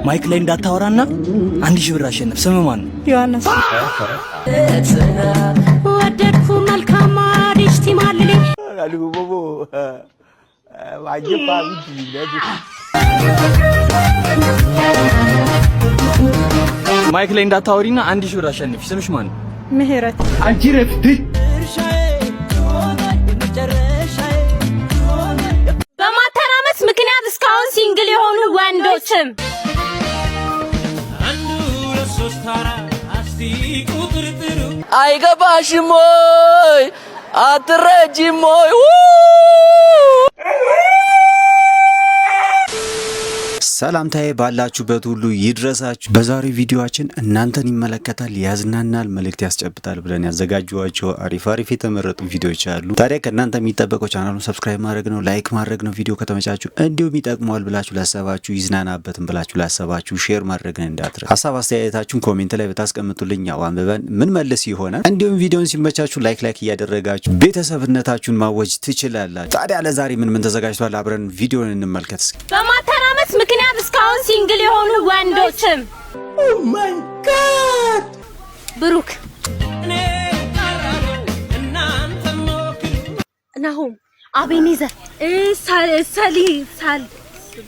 Mic ላይ እንዳታወራና 1,000 ብር አሸንፍ። ስም ማን ነው? ዮሐንስ። ወደድኩ መልካም አዲስ ማልልኝ። Alubobo, wagye pa wudi. Mic ላይ እንዳታወሪና 1,000 ብር አሸንፍ። ስምሽ ማን ነው? ምህረት። አንቺ ረፍት። በማተራመስ ምክንያት እስካሁን single የሆኑ ወንዶችም። አይገባሽም ወይ? አትረጂም ወይ? ሰላምታዬ ባላችሁበት ሁሉ ይድረሳችሁ። በዛሬው ቪዲዮአችን እናንተን ይመለከታል፣ ያዝናናል፣ መልእክት ያስጨብጣል ብለን ያዘጋጇቸው አሪፍ አሪፍ የተመረጡ ቪዲዮዎች አሉ። ታዲያ ከእናንተ የሚጠበቀው ቻናሉን subscribe ማድረግ ነው፣ like ማድረግ ነው። ቪዲዮ ከተመቻችሁ እንዲሁም ይጠቅመዋል ብላችሁ ላሰባችሁ፣ ይዝናናበትን ብላችሁ ላሰባችሁ share ማድረግን እንዳትረሱ። ሀሳብ አስተያየታችሁን comment ላይ ብታስቀምጡልኝ ያው አንብበን ምንመልስ ይሆናል። እንዲሁም ቪዲዮን ሲመቻችሁ like like እያደረጋችሁ ቤተሰብነታችሁን ማወጅ ትችላላችሁ። ታዲያ ለዛሬ ምን ምን ተዘጋጅቷል? አብረን ቪዲዮን እንመልከት እስኪ። በማተራመስ ምክንያት እስካሁን single የሆኑ ወንዶችም። Oh my God! ብሩክ፣ ናሆም፣ አቤኔዘር፣ ሰሊ ሳል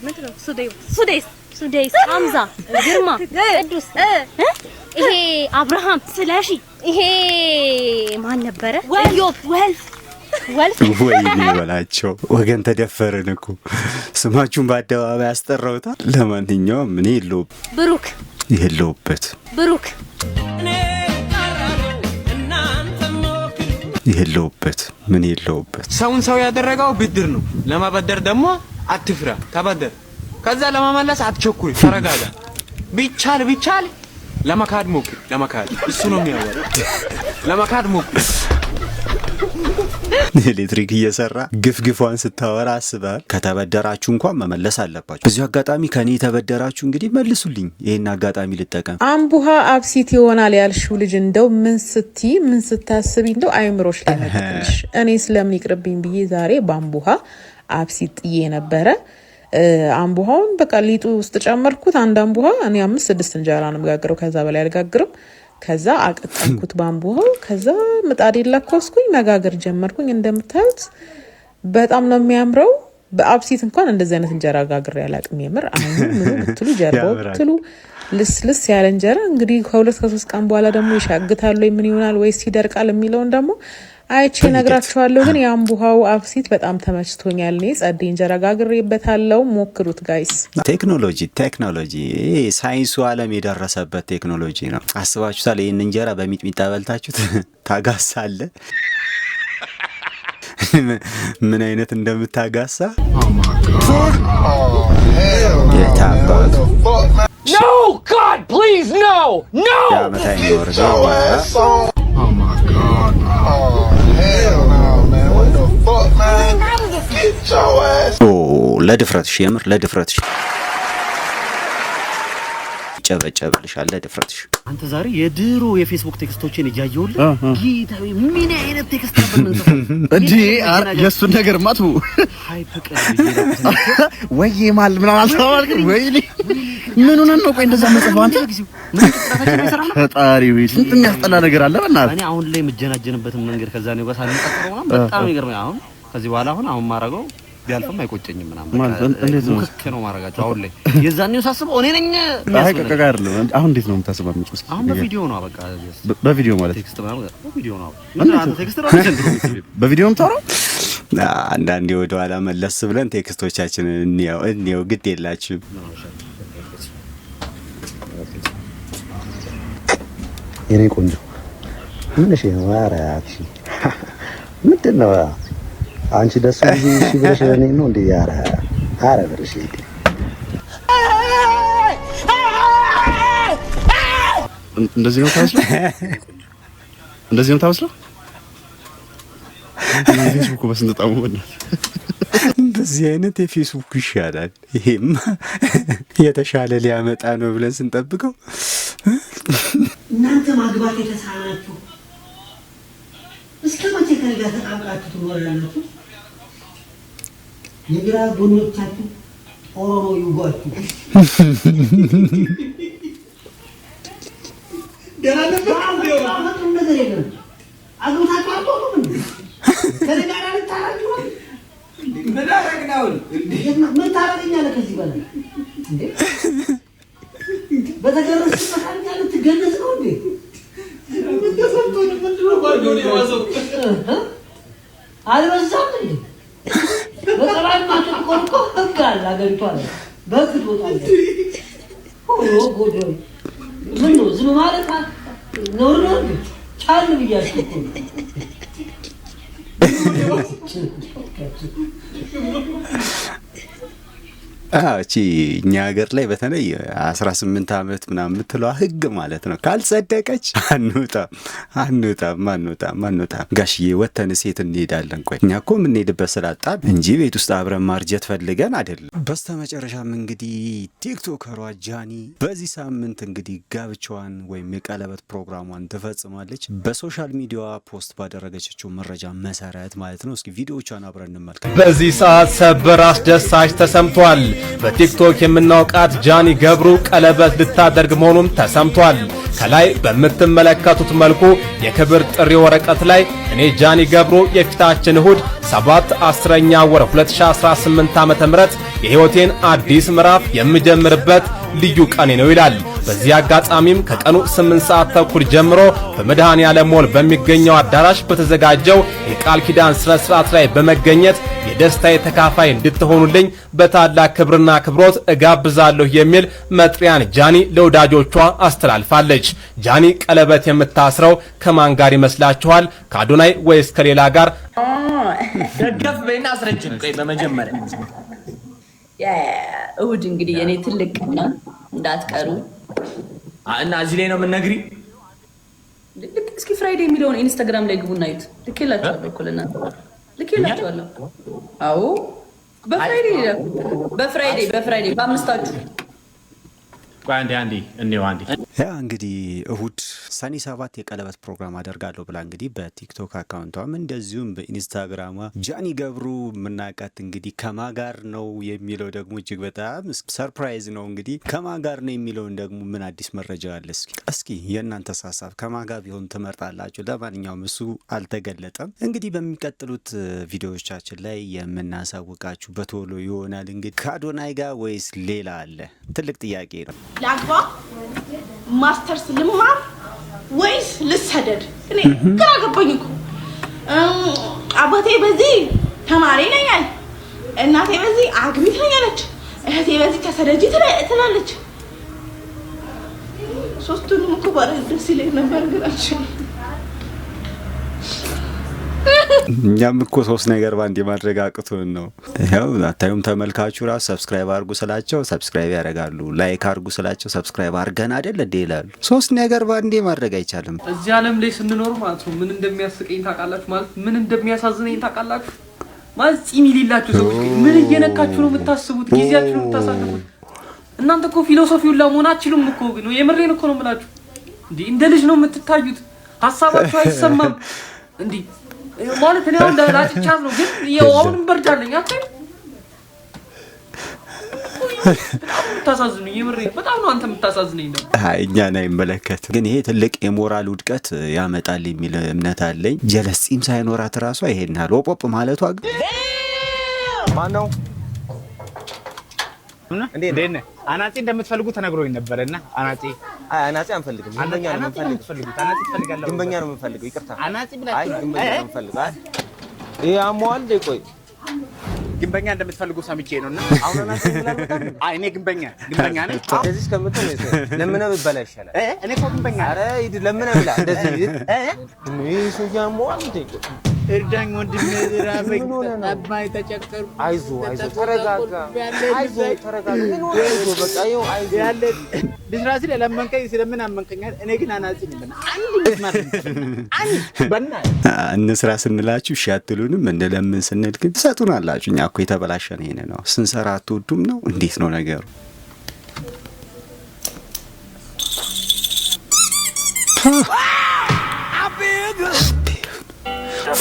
ምንድን ነው? ሱዴስ ሱዴስ፣ ሐምዛ፣ ግርማ፣ ቅዱስ፣ ይሄ አብርሃም፣ ስለሺ፣ ይሄ ማን ነበረ? ኢዮብ፣ ወልፍ ወልፍ። ወይኔ በላቸው ወገን፣ ተደፈርን እኮ፣ ስማችሁን በአደባባይ ያስጠራውታል። ለማንኛውም እኔ የለሁም ብሩክ የለሁበት። ብሩክ። የለሁበት፣ ምን የለሁበት። ሰውን ሰው ያደረገው ብድር ነው። ለማበደር ደግሞ አትፍራ፣ ተበደር። ከዛ ለመመለስ አትቸኩል፣ ተረጋጋ። ቢቻል ቢቻል ለመካድ ሞክር። ለመካድ እሱ ነው የሚያወራው። ለመካድ ሞክር። ኤሌክትሪክ እየሰራ ግፍግፏን ስታወራ አስበሃል። ከተበደራችሁ እንኳን መመለስ አለባችሁ። በዚሁ አጋጣሚ ከኔ የተበደራችሁ እንግዲህ መልሱልኝ። ይህን አጋጣሚ ልጠቀም። አምቡሃ አብሲት ይሆናል ያልሽው ልጅ እንደው ምን ስቲ ምን ስታስቢ እንደው አይምሮሽ ላይ መጣልሽ? እኔ ስለምን ይቅርብኝ ብዬ ዛሬ በአምቡሃ አብሲት ጥዬ ነበረ። አምቡሃውን በቃ ሊጡ ውስጥ ጨመርኩት። አንድ አምቡሃ፣ እኔ አምስት ስድስት እንጀራ ነው የምጋግረው፣ ከዛ በላይ አልጋግርም። ከዛ አቀጠንኩት በአምቡሃው። ከዛ ምጣዴ ለኮስኩኝ፣ መጋገር ጀመርኩኝ። እንደምታዩት በጣም ነው የሚያምረው። በአብሲት እንኳን እንደዚህ አይነት እንጀራ ጋግሬ አላቅም። የምር አይኑ ምኑ ብትሉ ጀርባው ብትሉ ልስልስ ያለ እንጀራ። እንግዲህ ከ2 ከ3 ቀን በኋላ ደግሞ ይሻግታል ወይ ምን ይሆናል ወይስ ይደርቃል የሚለውን ደግሞ አይቼ እነግራችኋለሁ። ግን የአምቡሃው አብሲት በጣም ተመችቶኛል። እኔ ጸዴ እንጀራ ጋግሬበታለሁ። ሞክሩት guys። ቴክኖሎጂ ቴክኖሎጂ፣ ይሄ ሳይንሱ ዓለም የደረሰበት ቴክኖሎጂ ነው። አስባችሁታል? ይህን እንጀራ በሚጥሚጣ በልታችሁት ታጋሳለ። ምን አይነት እንደምታጋሳ የታባቱ። No God, please, no, no. የዓመት አይኖር። Oh my God. Oh, hell no, man. What the fuck, man? Get your ass. ኦ ለድፍረትሽ፣ የምር ለድፍረትሽ ይጨበጨብልሻል። ለድፍረትሽ። አንተ ዛሬ የድሮ የፌስቡክ text ኦችን እያየሁልህ፣ ጌታዬ፣ ምን አይነት text ነበር የምንጽፈው? እንዴ የእሱን ነገር ማቱ Hi ፍቅር። ወይ ማል ምናምን አልተባባልክም? ወይኔ ምን ሆነን ነው? ቆይ እንደዛ መጽፈው አንተ፣ ፈጣሪ ወይ ስንት የሚያስጠላ ነገር አለ በእናትህ። እኔ አሁን ላይ የምጀናጀንበትን መንገድ ከዛ ነው ጋር ሳነጻጽረው ምናምን በጣም ይገርመኛል። አሁን ከዚህ በኋላ አሁን ማረገው ቢያልፍም አይቆጨኝም ምናምን። ማለት እንዴት ነው? ሙክክ ነው ማረጋቸው። አሁን ላይ የዛኔው ሳስበው እኔ ነኝ አይ የሚያስብለኝ። ቀቀ አይደለም። አሁን እንዴት ነው የምታስበው? እስኪ አሁን በቪዲዮ ነው በቃ። በቪዲዮ ማለት? Text ምናምን በቪዲዮ ነው። ምንድን ነው አንተ text ነው ዘንድሮ? በቪዲዮ ነው የምታወራው? አንዳንዴ ወደኋላ መለስ ብለን text ኦቻችንን እንየው እንየው፣ ግድ የላችሁም። የኔ ቆንጆ ምን እሺ ነው? ኧረ አክሺ ምንድን ነው? አንቺ ደስ ብዙ እሺ ብለሽ እኔ ነው እንዴ? ኧረ ኧረ ብለሽ እንዴ? እንደዚህ ነው ታስለው? እንደዚህ ነው ታስለው? ፌስቡክ በስንት ጣሙ በእናትህ። በዚህ አይነት የፌስቡክ ይሻላል። ይሄማ የተሻለ ሊያመጣ ነው ብለን ስንጠብቀው እናንተ ማግባት የተሳናችሁ እስከ መቼ ከእኔ ጋር ተጣብቃችሁ ትኖራላችሁ? የግራ ጎኖቻችሁ ኦሮሞ ይውጓችሁ። ደህና ነበር። አመጡም ነገር የለም። አግብታችሁ አትወጡም እንዴ? ከእኔ ጋር ልታራችሁ ነው? ምን አደረግን አሁን? ምን ታደርገኛለህ ከዚህ በላይ እንዴ? በተገረዝክበት አልጋ ልትገነዝ ነው እንዴ? ምን ተሰምቶ ነው? ምንድን ነው ባርጎን የዋዘው? አልበዛም እንዴ? በጸባይ ማትቆር እኮ ህግ አለ አገሪቷ ላይ፣ በህግ ትወጣለህ። ኦ ጎዶይ፣ ምን ነው ዝም ማለት ነውር ነው እንዴ? ቻል ብያችሁ እኮ ነው። እቺ እኛ ሀገር ላይ በተለይ 18 ዓመት ምናምን የምትለዋ ህግ ማለት ነው፣ ካልጸደቀች አንወጣም፣ አንወጣም፣ አንወጣም፣ አንወጣም። ጋሽዬ ወተን ሴት እንሄዳለን። ቆይ እኛ እኮ የምንሄድበት ስላጣን እንጂ ቤት ውስጥ አብረን ማርጀት ፈልገን አይደለም። በስተመጨረሻም እንግዲህ ቲክቶከሯ ጃኒ በዚህ ሳምንት እንግዲህ ጋብቻዋን ወይም የቀለበት ፕሮግራሟን ትፈጽማለች። በ social media ዋ post ባደረገችው መረጃ መሰረት ማለት ነው። እስኪ ቪዲዮቿን አብረን እንመልከት። በዚህ ሰዓት ሰበር አስደሳች ተሰምቷል። በቲክቶክ የምናውቃት ጃኒ ገብሩ ቀለበት ልታደርግ መሆኑም ተሰምቷል። ከላይ በምትመለከቱት መልኩ የክብር ጥሪ ወረቀት ላይ እኔ ጃኒ ገብሩ የፊታችን እሁድ 7 10ኛ ወር 2018 ዓ.ም የሕይወቴን አዲስ ምዕራፍ የምጀምርበት ልዩ ቀኔ ነው ይላል። በዚህ አጋጣሚም ከቀኑ 8 ሰዓት ተኩል ጀምሮ በመድኃኔ ዓለም ሞል በሚገኘው አዳራሽ በተዘጋጀው የቃል ኪዳን ስነ ስርዓት ላይ በመገኘት የደስታዬ ተካፋይ እንድትሆኑልኝ በታላቅ ክብርና አክብሮት እጋብዛለሁ የሚል መጥሪያን ጃኒ ለወዳጆቿ አስተላልፋለች። ጃኒ ቀለበት የምታስረው ከማን ጋር ይመስላችኋል? ከአዶናይ ወይስ ከሌላ ጋር? ደገፍ በይና አስረጅን። ቆይ በመጀመሪያ እሁድ እንግዲህ የኔ ትልቅ ቀን ነው፣ እንዳትቀሩ። እና እዚህ ላይ ነው የምንነግሪ። ልክ እስኪ Friday የሚለውን ኢንስታግራም ላይ ግቡና እዩት። ልኬላችኋለሁ እኮ ለእናንተ ልኬላችኋለሁ። አዎ፣ በ Friday በ Friday በአምስታችሁ። ቆይ አንዴ፣ አንዴ እንየው አንዴ። Yeah፣ እንግዲህ እሁድ ሰኔ 7 የቀለበት ፕሮግራም አደርጋለሁ ብላ እንግዲህ በቲክቶክ account ቷም እንደዚሁም በኢንስታግራሟ ጃኒ ገብሩ የምናውቃት እንግዲህ ከማን ጋር ነው የሚለው ደግሞ እጅግ በጣም surprise ነው። እንግዲህ ከማን ጋር ነው የሚለውን ደግሞ ምን አዲስ መረጃ አለ? እስኪ የእናንተ ሀሳብ ከማን ጋር ቢሆን ትመርጣላችሁ? ለማንኛውም እሱ አልተገለጠም። እንግዲህ በሚቀጥሉት ቪዲዮዎቻችን ላይ የምናሳውቃችሁ በቶሎ ይሆናል። እንግዲህ ከአዶናይ ጋር ወይስ ሌላ አለ? ትልቅ ጥያቄ ነው። ላግባ፣ ማስተርስ ልማር ወይስ ልሰደድ? እኔ ግራ ገባኝ እኮ። አባቴ በዚህ ተማሪ ነኛል፣ እናቴ በዚህ አግቢ ትለኛለች፣ እህቴ በዚህ ተሰደጂ ትላለች። ሶስቱንም እኮ ባደርግ ደስ ይለኝ ነበር፣ ግን አልችልም። እኛም እኮ ሶስት ነገር ባንድ የማድረግ አቅቶን ነው። ያው አታዩም? ተመልካቹ ራሱ subscribe አድርጉ ስላቸው subscribe ያደርጋሉ። Like አድርጉ ስላቸው subscribe አድርገን አይደል እንዴ ይላሉ። ሶስት ነገር ባንዴ ማድረግ አይቻልም። እዚህ ዓለም ላይ ስንኖር ማለት ነው ምን እንደሚያስቀኝ ታውቃላችሁ? ማለት ምን እንደሚያሳዝነኝ ታውቃላችሁ? ማለት ጺም የሌላችሁ ሰዎች ምን እየነካችሁ ነው የምታስቡት? ጊዜያችሁ ነው የምታሳልፉት? እናንተ እኮ philosophy ውን ለመሆን አትችሉም እኮ። ግን የምሬን እኮ ነው የምላችሁ። እንዲህ እንደ ልጅ ነው የምትታዩት። ሀሳባችሁ አይሰማም። እንዲህ ማለት እኔ አሁን ላጭቻት ነው፣ ግን ያው አሁንም በርዳለኝ። አታይም? በጣም የምታሳዝኑኝ፣ የምሬን በጣም ነው አንተ የምታሳዝነኝ ደግሞ። አይ፣ እኛን አይመለከትም። ግን ይሄ ትልቅ የሞራል ውድቀት ያመጣል የሚል እምነት አለኝ። ጀለስ ጺም ሳይኖራት ራሷ ይሄን ያህል ኦፖፕ ማለቷ ግን ማነው? እንዴት ነህ? አናጺ እንደምትፈልጉ ተነግሮኝ ነበረ እና አናጺ አይ፣ አናጺ አንፈልግም። ግንበኛ ነው አናጺ ነው የምንፈልገው። የምትፈልጉት? አናጺ ትፈልጋለህ? ግንበኛ ነው የምንፈልገው። ይቅርታ። አናጺ አይ፣ ብላችሁ ግንበኛ ነው የምንፈልገው። አይ፣ ይሄ አሟል እንዴ? ቆይ። ግንበኛ እንደምትፈልጉ ሰምቼ ነው እና አሁን አናጺ ብለህ አይ፣ እኔ ግንበኛ ነኝ። እንደዚህ እስከምትሆን ለምነህ ብትበላ ይሻላል። እኔ እኮ ግንበኛ ነኝ። ኧረ ሂድ ለምነህ ብላ። እንደዚህ ይሄ ሰውዬ አሟል እንዴ? ቆይ። እርዳኝ ወንድሜ፣ ራበኝ፣ ምን ሆነህ ነው? ጠማኝ፣ ተቸገርኩ። አይዞህ፣ አይዞህ፣ ተረጋጋ። አይዞህ፣ ተረጋጋ። ምን ሆነህ? አይዞህ፣ በቃ ይኸው አይዞህ። ያለ ልስራ ስል ለመንከኝ ስለምን አመንከኛል? እኔ ግን አናጺ ነኝ። በእናትህ አንድ ምስማር አንድ በእናትህ። እንስራ ስንላችሁ እሺ አትሉንም። እንለምን ስንል ግን ትሰጡናላችሁ። እኛ እኮ የተበላሸን ይሄን ነው። ስንሰራ አትወዱም ነው? እንዴት ነው ነገሩ?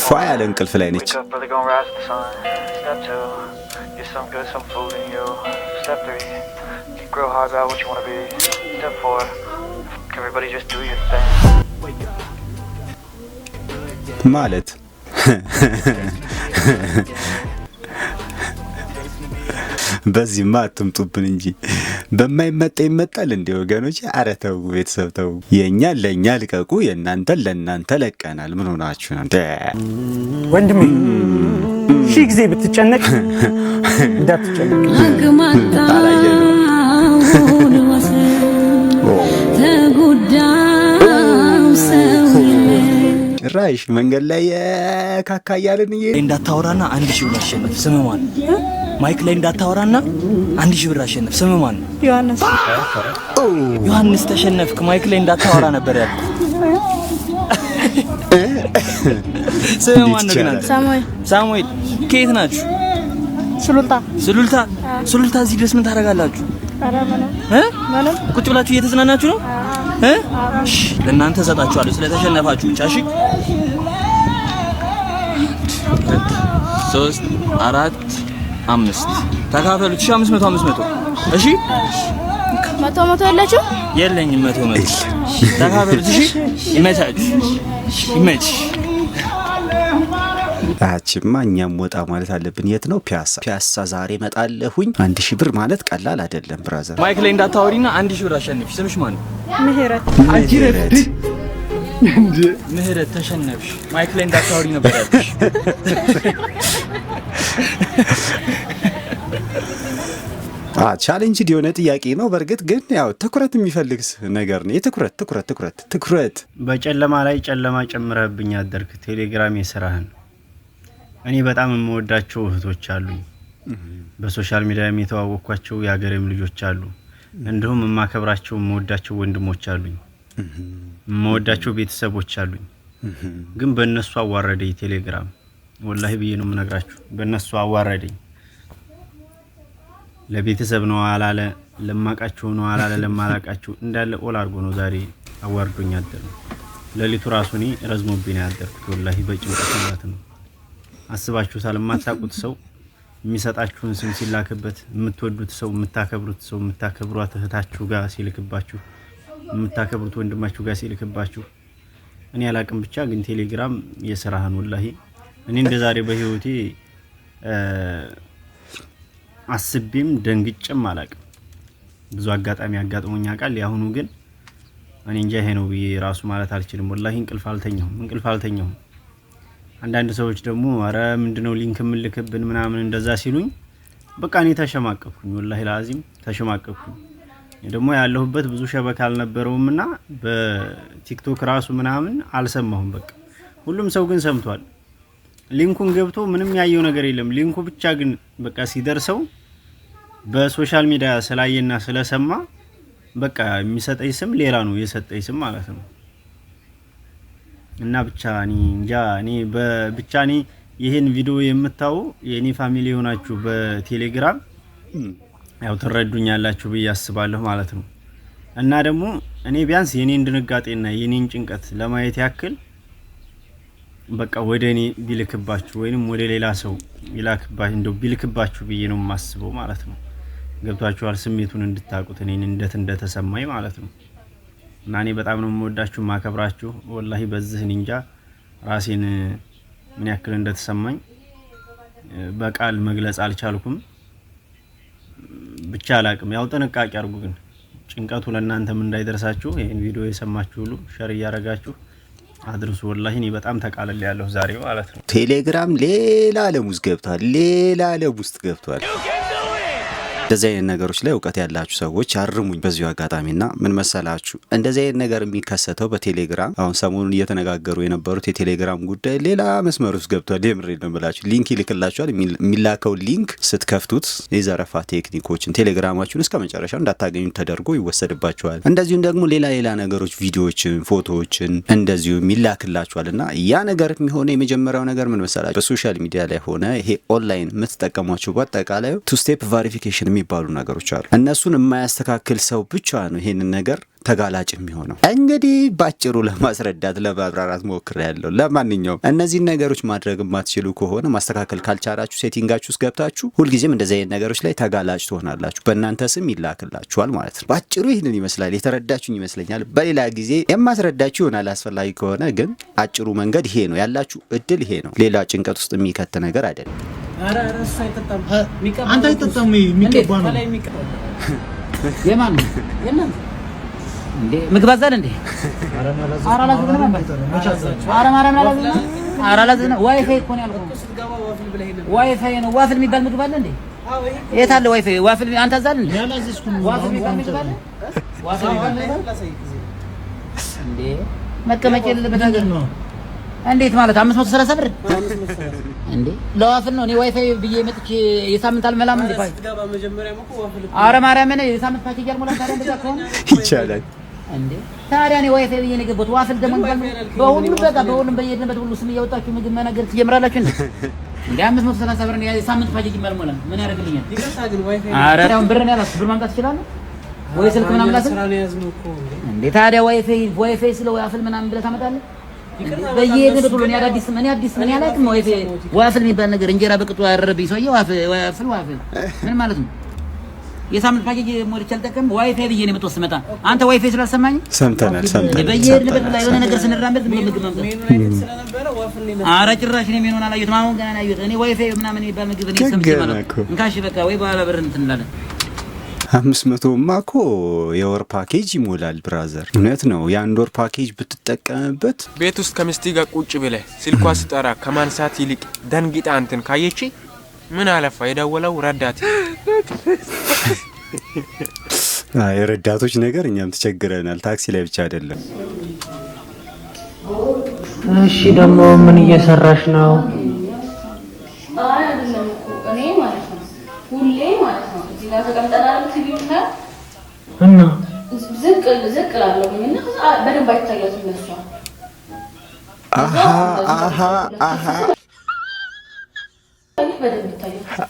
ፏ ያለ እንቅልፍ ላይ ነች። Wake up early, gonna rise with the sun. Step two, get some good, some food in you. Step three, grow hard about what you want to be. Step four, everybody just do your thing. ማለት በዚህማ አትምጡብን እንጂ በማይመጣ ይመጣል እንዴ ወገኖች? ኧረ ተው ቤተሰብ ተው። የእኛን ለእኛ ልቀቁ፣ የእናንተን ለእናንተ ለቀናል። ምን ሆናችሁ ነው? ወንድሜ ሺህ ጊዜ ብትጨነቅ እንዳትጨነቅ። ጭራሽ መንገድ ላይ ካካ እያልን እንዳታወራና 1,000 ብር አሸንፍ። ስምህ ማን? Mic ላይ እንዳታወራና 1,000 ብር አሸንፍ። ስምህ ማን? ዮሐንስ። ዮሐንስ ተሸነፍክ። Mic ላይ እንዳታወራ ነበር ያልኩት። ስምህ ማን ነው ግን አንተ? ሳሙኤል። ሳሙኤል ከየት ናችሁ? ሱሉልታ። ሱሉልታ። ሱሉልታ እዚህ ድረስ ምን ታደርጋላችሁ? ኧረ ምንም ምንም። ቁጭ ብላችሁ እየተዝናናችሁ ነው? እሺ ለእናንተ እሰጣችኋለሁ ስለተሸነፋችሁ ብቻ። እሺ 2 3 4 5 ተካፈሉት። እሺ 500 500። እሺ 100 100 ያላችሁ? የለኝም 100 100። ተካፈሉት። እሺ ይመቻችሁ። ይመች። አችማ እኛም ወጣ ማለት አለብን። የት ነው? ፒያሳ። ፒያሳ ዛሬ እመጣለሁኝ። 1,000 ብር ማለት ቀላል አይደለም brother። Mic ላይ እንዳታወሪና 1,000 ብር አሸንፊ። ስምሽ ማን ነው? ምህረት። ምህረት። ምህረት ተሸነፍሽ። Mic ላይ እንዳታወሪ ነበር ያልኩሽ። Challenge የሆነ ጥያቄ ነው። በእርግጥ ግን ያው ትኩረት የሚፈልግ ነገር ነው። የትኩረት ትኩረት ትኩረት ትኩረት። በጨለማ ላይ ጨለማ ጨምረህብኝ አደርክ። ቴሌግራም የስራህን። እኔ በጣም የምወዳቸው እህቶች አሉኝ። በ social media የተዋወቅኳቸው የሀገሬም ልጆች አሉ። እንዲሁም የማከብራቸው የምወዳቸው ወንድሞች አሉኝ። የምወዳቸው ቤተሰቦች አሉኝ። ግን በእነሱ አዋረደኝ ቴሌግራም። ወላሂ ብዬ ነው የምነግራችሁ። በእነሱ አዋረደኝ። ለቤተሰብ ነው አላለ፣ ለማቃቸው ነው አላለ፣ ለማላቃቸው እንዳለ all አድርጎ ነው ዛሬ አዋርዶኝ አደረ። ሌሊቱ ራሱ እኔ ረዝሞብኝ ነው ያደርኩት። ወላሂ በጭንቀት ማለት ነው። አስባችሁታል? የማታውቁት ሰው የሚሰጣችሁን ስም ሲላክበት፣ የምትወዱት ሰው፣ የምታከብሩት ሰው፣ የምታከብሯት እህታችሁ ጋር ሲልክባችሁ፣ የምታከብሩት ወንድማችሁ ጋር ሲልክባችሁ፣ እኔ አላቅም ብቻ ግን ቴሌግራም የስራህን። ወላሂ እኔ እንደዛሬ በህይወቴ አስቤም ደንግጬም አላቅም። ብዙ አጋጣሚ አጋጥሞኝ ያውቃል። ያሁኑ ግን እኔ እንጃ ይሄ ነው ብዬ ራሱ ማለት አልችልም። ወላሂ እንቅልፍ አልተኛሁም፣ እንቅልፍ አልተኛሁም። አንዳንድ ሰዎች ደግሞ አረ ምንድነው link የምልክብን ምናምን እንደዛ ሲሉኝ በቃ እኔ ተሸማቀቅኩኝ። ወላሂ ለአዚም ተሸማቀቅኩኝ። ደግሞ ያለሁበት ብዙ شبكة አልነበረውምና በቲክቶክ ራሱ ምናምን አልሰማሁም። በቃ ሁሉም ሰው ግን ሰምቷል። Link ኡን ገብቶ ምንም ያየው ነገር የለም። Link ኡ ብቻ ግን በቃ ሲደርሰው በ social media ስላየና ስለሰማ በቃ የሚሰጠኝ ስም ሌላ ነው የሰጠኝ ስም ማለት ነው። እና ብቻ እኔ እንጃ እኔ ብቻ እኔ ይሄን ቪዲዮ የምታዩ የኔ family የሆናችሁ በቴሌግራም ያው ትረዱኛላችሁ ብዬ አስባለሁ ማለት ነው። እና ደግሞ እኔ ቢያንስ የኔን ድንጋጤና የኔን ጭንቀት ለማየት ያክል በቃ ወደ እኔ ቢልክባችሁ ወይንም ወደ ሌላ ሰው ይላክባችሁ እንደው ቢልክባችሁ ብዬ ነው የማስበው ማለት ነው። ገብቷችኋል? ስሜቱን እንድታቁት እኔን እንዴት እንደተሰማኝ ማለት ነው። እና እኔ በጣም ነው የምወዳችሁ ማከብራችሁ። ወላሂ በዚህ እንጃ ራሴን ምን ያክል እንደተሰማኝ በቃል መግለጽ አልቻልኩም። ብቻ አላቅም። ያው ጥንቃቄ አድርጉ ግን ጭንቀቱ ለእናንተም እንዳይደርሳችሁ ይሄን ቪዲዮ የሰማችሁ ሁሉ share እያረጋችሁ አድርሱ። ወላሂ እኔ በጣም ተቃለል ያለሁ ዛሬ ማለት ነው። ቴሌግራም ሌላ ዓለም ውስጥ ገብቷል። ሌላ ዓለም ውስጥ ገብቷል። እንደዚህ አይነት ነገሮች ላይ እውቀት ያላችሁ ሰዎች አርሙኝ በዚሁ አጋጣሚና ምን መሰላችሁ፣ እንደዚህ አይነት ነገር የሚከሰተው በቴሌግራም አሁን ሰሞኑን እየተነጋገሩ የነበሩት የቴሌግራም ጉዳይ ሌላ መስመር ውስጥ ገብቷል። የምሬን ነው የምላችሁ። Link ይልክላችኋል። የሚላከው link ስትከፍቱት የዘረፋ ቴክኒኮችን ቴሌግራማችሁን እስከ መጨረሻው እንዳታገኙ ተደርጎ ይወሰድባችኋል። እንደዚሁም ደግሞ ሌላ ሌላ ነገሮች ቪዲዮዎችን፣ ፎቶዎችን እንደዚሁም ይላክላችኋል። እና ያ ነገር የሚሆነ የመጀመሪያው ነገር ምን መሰላችሁ፣ በ social media ላይ ሆነ ይሄ ኦንላይን የምትጠቀሟቸው በአጠቃላዩ two step verification የሚባሉ ነገሮች አሉ። እነሱን የማያስተካክል ሰው ብቻ ነው ይሄንን ነገር ተጋላጭ የሚሆነው። እንግዲህ ባጭሩ ለማስረዳት፣ ለማብራራት ሞክሬያለሁ። ለማንኛውም እነዚህን ነገሮች ማድረግ የማትችሉ ከሆነ፣ ማስተካከል ካልቻላችሁ፣ setting ኣችሁ ውስጥ ገብታችሁ ሁልጊዜም እንደዚህ አይነት ነገሮች ላይ ተጋላጭ ትሆናላችሁ። በእናንተ ስም ይላክላችኋል ማለት ነው። ባጭሩ ይህንን ይመስላል። የተረዳችሁኝ ይመስለኛል። በሌላ ጊዜ የማስረዳችሁ ይሆናል አስፈላጊ ከሆነ። ግን አጭሩ መንገድ ይሄ ነው። ያላችሁ እድል ይሄ ነው። ሌላ ጭንቀት ውስጥ የሚከት ነገር አይደለም። አንተ አይጠጣም፣ የሚቀባ ነው። የማን ነው? የእናንተ እንዴ? ምግብ አዛል እንዴ? ኧረ አላዘዝንም አባት። ኧረ ማርያምን አላዘዝንም። ኧረ አላዘዝንም። ዋይፋይ እኮ ነው ያልኩህ። ዋይፋይ ነው። Waffle የሚባል ምግብ አለ እንዴ? የት አለ WiFi? Waffle አንተ አዛል እንዴ? Waffle የሚባል ምግብ አለ? Waffle የሚባል ምግብ አለ እንዴ? መቀመጫ የሌለበት ሀገር ነው። እንዴት ማለት 530 ብር እንዴ? ለ waffle ነው። እኔ ዋይፋይ ብዬ መጥቼ የሳምንት አልመላም እንዴ? ኧረ ማርያምን የሳምንት ፓኬጅ አልሞላም። ታዲያ እንደዛ ከሆነ ይቻላል እንዴ? ታዲያ እኔ ዋይፋይ ብዬ ነው የገባሁት። Waffle ደግሞ የሚባል በሁሉም፣ በቃ በሁሉም በየሄድንበት ሁሉ ስም እያወጣችሁ ምግብ መነገር ትጀምራላችሁ እንዴ? እንዴ፣ 530 ብር የሳምንት ፓኬጅ አልሞላም። ምን ያደርግልኛል? ኧረ አሁን ብር ነው ያልኩት። ብር ማምጣት እችላለሁ ወይ ስልክ ምናምን ላስብ እንዴ? ታዲያ WiFi WiFi ስለ waffle ምናምን ብለህ ታመጣለህ? በየሄድንበት ሁሉ እኔ አዳዲስ፣ እኔ አዲስ ምን ያላቅም። WiFi waffle የሚባል ነገር፣ እንጀራ በቅጡ ያረረብኝ ሰውዬ waffle waffle waffle ምን ማለት ነው? የሳምንት ፓኬጅ ሞልቼ አልጠቀምም። ዋይፋይ ብዬ ነው የመጣሁት ስመጣ። አንተ ዋይፋይ ስላልሰማኝ ሰምተናል፣ ሰምተናል። በየሄድንበት ላይ የሆነ ነገር ስንራመድ ዝም ብሎ ምግብ ማምጣት። ኧረ ጭራሽ እኔ ሜኑን አላየሁትም። አሁን ገና ነው ያየሁት። እኔ ዋይፋይ ምናምን የሚባል ምግብ እኔ ሰምቼ ማለት ነው። እንካሽ በቃ ወይ በኋላ ብር እንትን እንላለን። 500ማ እኮ የወር ፓኬጅ ይሞላል brother። እውነት ነው። የአንድ ወር ፓኬጅ ብትጠቀምበት። ቤት ውስጥ ከሚስት ጋር ቁጭ ብለህ ስልኳ ስጠራ ከማንሳት ይልቅ ደንግጣ አንተን ካየች፣ ምን አለፋ የደወለው ረዳት። የረዳቶች ነገር እኛም ተቸግረናል። ታክሲ ላይ ብቻ አይደለም። እሺ፣ ደግሞ ምን እየሰራሽ ነው? አይ አይደለም እኮ፣ እኔ ማለት ነው ሁሌ ማለት ነው እዚህ ጋር ተቀምጠናል ቲቪ እና እና ዝቅ ዝቅ እላለሁኝ እና ከዛ በደንብ አይታያትም ለሷ። አሃ አሃ አሃ በደንብ ይታያል።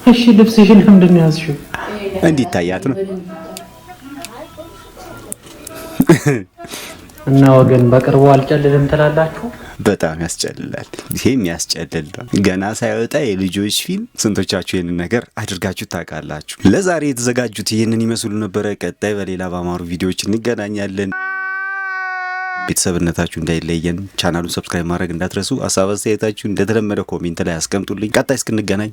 እሺ፣ ልብስሽን ለምንድን ነው ያዝሽው? እንዲታያት ነው። እና ወገን በቅርቡ አልጨልልም ትላላችሁ? በጣም ያስጨልላል። ይሄም ያስጨልል ነው። ገና ሳይወጣ የልጆች ፊልም። ስንቶቻችሁ ይህንን ነገር አድርጋችሁ ታውቃላችሁ? ለዛሬ የተዘጋጁት ይህንን ይመስሉ ነበረ። ቀጣይ በሌላ ባማሩ ቪዲዮዎች እንገናኛለን። ቤተሰብነታችሁ እንዳይለየን ቻናሉን subscribe ማድረግ እንዳትረሱ። ሀሳብ አስተያየታችሁ እንደተለመደ comment ላይ አስቀምጡልኝ። ቀጣይ እስክንገናኝ።